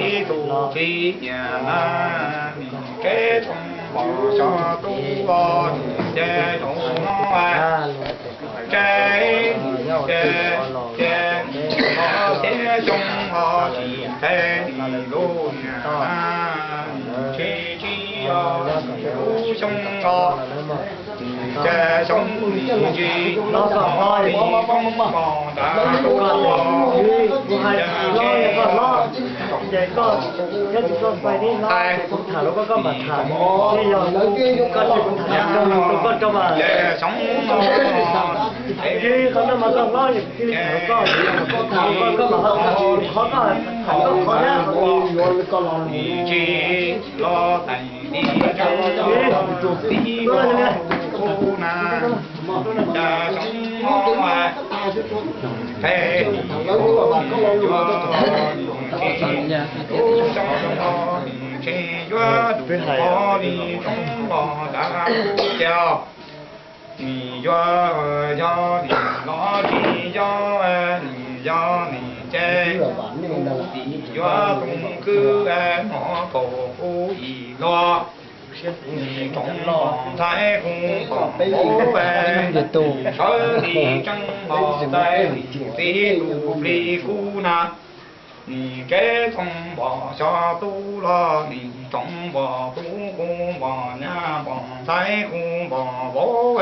ib tug txiv niam na, nim tsev txhob pom xyov tub los nim ces zoo no. Tsev nim ces ces los thiab xyoo los tsis nthe nim lub niam na, nim tsis tsis yog nim lub xyoo los. Ces xyoo nim tsis los nim poob los nrad los ces koj thiab tsis koj fais li no, kuv tham rau koj koj mam tham, yog koj tsis kuv tham rau koj rau mas. Ces xyoo no ces qhov no mas koj hlob, yog kuv thiaj li tham rau koj, koj tham rau koj, koj mam ho tham qhov koj tham koj qhov thiab. Nim tsis los nim tsis tsev txiv los kuv na, ces xyoo no ces nim yuav nim tsis lub xyoo no nim tsis yuav tus qhov nim zoo los nrad ces nim yuav yog nim los tsis yog nim yog nim ces tus tim yuav toog kwj mov kaum kuv yim los. Nim tsoom pom ntxhais kuv pom npauv, sawv nim tseeb los ntxhais nim txiv tus plig kuv na. Nim tsev txhob pom xyov tub los nim tsoom pom tub kuv pom nyab pom ntxhais kuv pom vauv.